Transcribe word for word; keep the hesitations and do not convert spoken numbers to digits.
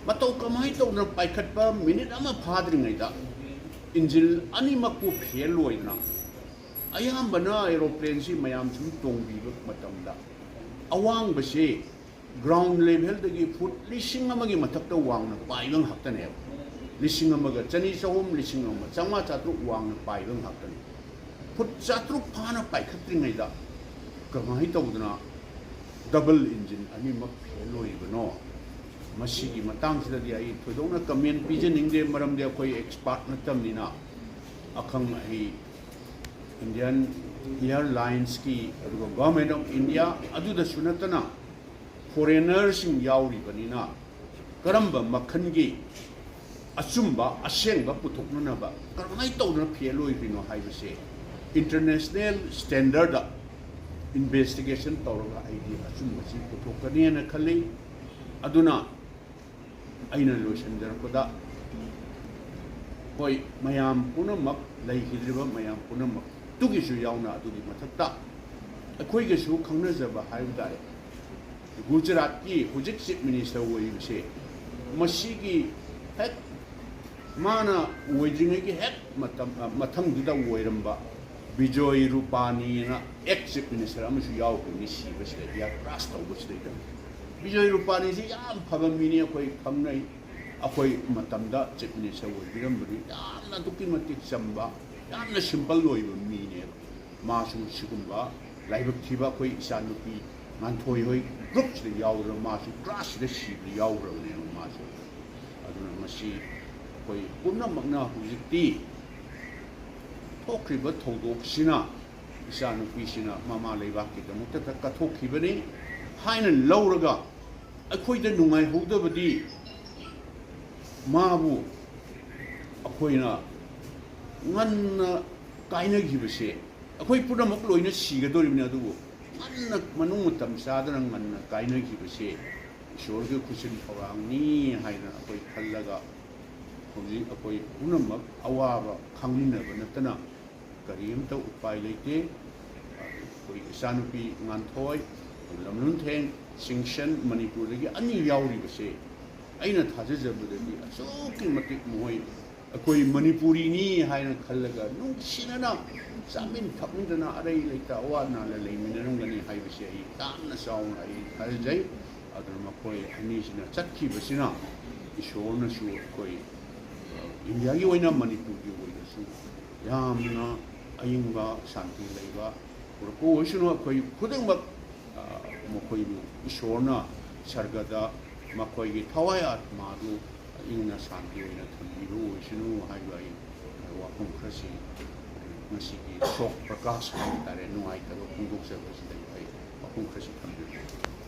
ꯃꯇꯧ ꯀꯃꯥꯏꯅ ꯇꯧꯗꯅ ꯄꯥꯏꯈꯠꯄ ꯃꯤꯅꯤꯠ ꯑꯃ ꯐꯥꯗ꯭ꯔꯤꯉꯩꯗ ꯏꯟꯖꯤꯟ ꯑꯅꯤꯃꯛꯄꯨ ꯐꯦꯜ ꯑꯣꯏꯗꯅ, ꯑꯌꯥꯝꯕꯅ ꯑꯦꯔꯣꯄ꯭ꯂꯦꯟꯁꯤ ꯃꯌꯥꯝ ꯁꯨꯝ ꯇꯣꯡꯕꯤꯕ ꯃꯇꯝꯗ, ꯑꯋꯥꯡꯕꯁꯤ ꯒ꯭ꯔꯥꯎꯟ ꯂꯦꯚꯦꯜꯗꯒꯤ ꯐꯨꯠ ꯂꯤꯁꯤꯡ ꯑꯃꯒꯤ ꯃꯊꯛꯇ ꯋꯥꯡꯅ ꯄꯥꯏꯕ ꯉꯥꯛꯇꯅꯦꯕ꯫ ꯂꯤꯁꯤꯡ ꯑꯃꯒ ꯆꯅꯤ ꯆꯍꯨꯝ, ꯂꯤꯁꯤꯡ ꯑꯃ ꯆꯥꯝꯃꯉꯥ ꯆꯥꯇ꯭ꯔꯨꯛ ꯋꯥꯡꯅ ꯄꯥꯏꯕ ꯉꯥꯛꯇꯅꯤ꯫ ꯐꯨꯠ ꯆꯥꯇ꯭ꯔꯨꯛ ꯐꯥꯅ ꯄꯥꯏꯈꯠꯇ꯭ꯔꯤꯉꯩꯗ ꯀꯃꯥꯏꯅ ꯇꯧꯗꯅ ꯗꯕꯜ ꯏꯟꯖꯤꯟ ꯑꯅꯤꯃꯛ ꯐꯦꯜ ꯑꯣꯏꯔꯤꯕꯅꯣ? ꯃꯁꯤꯒꯤ ꯃꯇꯥꯡꯁꯤꯗꯗꯤ ꯑꯩ ꯊꯣꯏꯗꯣꯛꯅ ꯀꯃꯦꯟ ꯄꯤꯖꯅꯤꯡꯗꯦ, ꯃꯔꯝꯗꯤ ꯑꯩꯈꯣꯏ ꯑꯦꯛꯁꯄꯥꯔꯠ ꯅꯠꯇꯕꯅꯤꯅ꯫ ꯑꯈꯪ ꯑꯍꯩ ꯏꯟꯗꯤꯌꯥꯟ ꯑꯦꯌꯥꯔꯂꯥꯏꯟꯁꯀꯤ, ꯑꯗꯨꯒ ꯒꯣꯔꯃꯦꯟ ꯑꯣꯐ ꯏꯟꯗꯤꯌꯥ, ꯑꯗꯨꯗꯁꯨ ꯅꯠꯇꯅ ꯐꯣꯔꯦꯅꯔꯁꯤꯡ ꯌꯥꯎꯔꯤꯕꯅꯤꯅ, ꯀꯔꯝꯕ ꯃꯈꯜꯒꯤ ꯑꯆꯨꯝꯕ ꯑꯁꯦꯡꯕ ꯄꯨꯊꯣꯛꯅꯅꯕ ꯀꯔꯝꯍꯥꯏꯅ ꯇꯧꯗꯅ ꯐꯦꯜ ꯑꯣꯏꯈ꯭ꯔꯤꯅꯣ ꯍꯥꯏꯕꯁꯦ ꯏꯟꯇꯔꯅꯦꯁꯅꯦꯜ ꯁ꯭ꯇꯦꯟꯗꯔꯗ ꯏꯟꯚꯦꯁꯇꯤꯒꯦꯁꯟ ꯇꯧꯔꯒ ꯑꯩꯗꯤ ꯑꯆꯨꯝꯕꯁꯤ ꯄꯨꯊꯣꯛꯀꯅꯤꯅ ꯈꯜꯂꯤ꯫ ꯑꯗꯨꯅ ꯑꯩꯅ ꯂꯣꯏꯁꯤꯟꯖꯔꯛꯄꯗ, ꯍꯣꯏ, ꯃꯌꯥꯝ ꯄꯨꯝꯅꯃꯛ, ꯂꯩꯈꯤꯗ꯭ꯔꯤꯕ ꯃꯌꯥꯝ ꯄꯨꯝꯅꯃꯛꯇꯨꯒꯤꯁꯨ ꯌꯥꯎꯅ, ꯑꯗꯨꯒꯤ ꯃꯊꯛꯇ ꯑꯩꯈꯣꯏꯒꯁꯨ ꯈꯪꯅꯖꯕ ꯍꯥꯏꯕ ꯇꯥꯔꯦ, ꯒꯨꯖꯔꯥꯠꯀꯤ ꯍꯧꯖꯤꯛ ꯆꯤꯐ ꯃꯤꯅꯤꯁꯇꯔ ꯑꯣꯏꯔꯤꯕꯁꯦ, ꯃꯁꯤꯒꯤ ꯍꯦꯛ ꯃꯥꯅ ꯑꯣꯏꯗ꯭ꯔꯤꯉꯩꯒꯤ ꯍꯦꯛ ꯃꯇꯝ, ꯑ, ꯃꯊꯪꯗꯨꯗ ꯑꯣꯏꯔꯝꯕ ꯕꯤꯖꯣꯏ ꯔꯨꯄꯥꯅꯤꯅ ꯑꯦꯛꯁ ꯆꯤꯐ ꯃꯤꯅꯤꯁꯇꯔ ꯑꯃꯁꯨ ꯌꯥꯎꯈꯤꯕꯅꯤ, ꯁꯤꯕꯁꯤꯗ, ꯏꯌꯥꯔ ꯀ꯭ꯔꯥꯁ ꯇꯧꯕꯁꯤꯗꯩꯗ꯫ ꯕꯤꯖꯣꯏ ꯔꯨꯄꯥꯅꯤꯁꯤ ꯌꯥꯝ ꯐꯕ ꯃꯤꯅꯤ, ꯑꯩꯈꯣꯏ ꯈꯪꯅꯩ꯫ ꯑꯩꯈꯣꯏ ꯃꯇꯝꯗ ꯆꯤꯐ ꯃꯤꯅꯤꯁꯇꯔ ꯑꯣꯏꯕꯤꯔꯝꯕꯅꯤ꯫ ꯌꯥꯝꯅ ꯑꯗꯨꯛꯀꯤ ꯃꯇꯤꯛ ꯆꯝꯕ, ꯌꯥꯝꯅ ꯁꯤꯝꯄꯜ ꯑꯣꯏꯕ ꯃꯤꯅꯦꯕ꯫ ꯃꯥꯁꯨ ꯁꯤꯒꯨꯝꯕ ꯂꯥꯏꯕꯛ ꯊꯤꯕ, ꯑꯩꯈꯣꯏ ꯏꯆꯥꯅꯨꯄꯤ ꯉꯥꯟꯊꯣꯏ ꯍꯣꯏ ꯒ꯭ꯔꯨꯞꯁꯤꯗ ꯌꯥꯎꯗꯅ ꯃꯥꯁꯨ ꯀ꯭ꯔꯥꯁꯁꯤꯗ ꯁꯤꯕꯗ ꯌꯥꯎꯈ꯭ꯔꯕꯅꯦꯕ ꯃꯥꯁꯨ꯫ ꯑꯗꯨꯅ ꯃꯁꯤ ꯑꯩꯈꯣꯏ ꯄꯨꯝꯅꯃꯛꯅ ꯍꯧꯖꯤꯛꯇꯤ ꯊꯣꯛꯈ꯭ꯔꯤꯕ ꯊꯧꯗꯣꯛꯁꯤꯅ, ꯏꯆꯥꯅꯨꯄꯤꯁꯤꯅ ꯃꯃꯥ ꯂꯩꯕꯥꯛꯀꯤꯗꯃꯛꯇ ꯀꯠꯊꯣꯛꯈꯤꯕꯅꯤ ꯍꯥꯏꯅ ꯂꯧꯔꯒ, ꯑꯩꯈꯣꯏꯗ ꯅꯨꯡꯉꯥꯏꯍꯧꯗꯕꯗꯤ ꯃꯥꯕꯨ ꯑꯩꯈꯣꯏꯅ ꯉꯟꯅ ꯀꯥꯏꯅꯈꯤꯕꯁꯦ, ꯑꯩꯈꯣꯏ ꯄꯨꯝꯅꯃꯛ ꯂꯣꯏꯅ ꯁꯤꯒꯗꯧꯔꯤꯕꯅꯤ, ꯑꯗꯨꯕꯨ ꯉꯟꯅ, ꯃꯅꯨꯡ ꯃꯇꯝ ꯆꯥꯗꯅ ꯉꯟꯅ ꯀꯥꯏꯅꯈꯤꯕꯁꯦ ꯏꯁꯣꯔꯒꯤ ꯈꯨꯠꯁꯤꯟ ꯊꯧꯔꯥꯡꯅꯤ ꯍꯥꯏꯅ ꯑꯩꯈꯣꯏ ꯈꯜꯂꯒ, ꯍꯧꯖꯤꯛ ꯑꯩꯈꯣꯏ ꯄꯨꯝꯅꯃꯛ ꯑꯋꯥꯕ ꯈꯪꯃꯤꯟꯅꯕ ꯅꯠꯇꯅ ꯀꯔꯤꯝꯇ ꯎꯄꯥꯏ ꯂꯩꯇꯦ꯫ ꯑꯩꯈꯣꯏ ꯏꯆꯥꯅꯨꯄꯤ ꯉꯥꯟꯊꯣꯏ, ꯂꯝꯂꯨꯟꯊꯦꯡ ꯁꯤꯡꯁꯟ, ꯃꯅꯤꯄꯨꯔꯗꯒꯤ ꯑꯅꯤ ꯌꯥꯎꯔꯤꯕꯁꯦ, ꯑꯩꯅ ꯊꯥꯖꯖꯕꯗꯗꯤ ꯑꯁꯨꯛꯀꯤ ꯃꯇꯤꯛ ꯃꯈꯣꯏ ꯑꯩꯈꯣꯏ ꯃꯅꯤꯄꯨꯔꯤꯅꯤ ꯍꯥꯏꯅ ꯈꯜꯂꯒ ꯅꯨꯡꯁꯤꯅꯅ ꯆꯥꯃꯤꯟ ꯊꯛꯃꯤꯟꯗꯅ ꯑꯔꯩ ꯂꯩꯇ ꯑꯋꯥ ꯑꯅꯥꯗ ꯂꯩꯃꯤꯟꯅꯔꯝꯒꯅꯤ ꯍꯥꯏꯕꯁꯤ ꯑꯩ ꯌꯥꯝꯅ ꯆꯥꯎꯅ ꯑꯩ ꯊꯥꯖꯖꯩ꯫ ꯑꯗꯨꯅ ꯃꯈꯣꯏ ꯑꯅꯤꯁꯤꯅ ꯆꯠꯈꯤꯕꯁꯤꯅ ꯏꯁꯣꯔꯅꯁꯨ ꯑꯩꯈꯣꯏ ꯏꯟꯗꯤꯌꯥꯒꯤ ꯑꯣꯏꯅ ꯃꯅꯤꯄꯨꯔꯒꯤ ꯑꯣꯏꯅꯁꯨ ꯌꯥꯝꯅ ꯑꯏꯪꯕ ꯁꯥꯟꯇꯤ ꯂꯩꯕ ꯄꯨꯔꯛꯄ ꯑꯣꯏꯁꯅꯨ꯫ ꯑꯩꯈꯣꯏ ꯈꯨꯗꯤꯡꯃꯛ ꯃꯈꯣꯏꯕꯨ ꯏꯁꯣꯔꯅ ꯁꯔꯒꯗ ꯃꯈꯣꯏꯒꯤ ꯊꯋꯥꯏ ꯑꯥꯠꯃꯥꯗꯨ ꯏꯪꯅ ꯁꯥꯟꯇꯤ ꯑꯣꯏꯅ ꯊꯝꯕꯤꯕ ꯑꯣꯏꯁꯅꯨ ꯍꯥꯏꯕ ꯑꯩ ꯋꯥꯐꯝ ꯈꯔꯁꯤ ꯉꯁꯤꯒꯤ ꯁꯣꯛ ꯄ꯭ꯔꯀꯥꯁ ꯍꯥꯏꯕ ꯇꯥꯔꯦ, ꯅꯨꯡꯉꯥꯏꯇꯕ ꯐꯣꯡꯗꯣꯛꯆꯕꯁꯤꯗ ꯑꯩ ꯋꯥꯐꯝ ꯈꯔꯁꯤ ꯊꯝꯖꯒꯦ꯫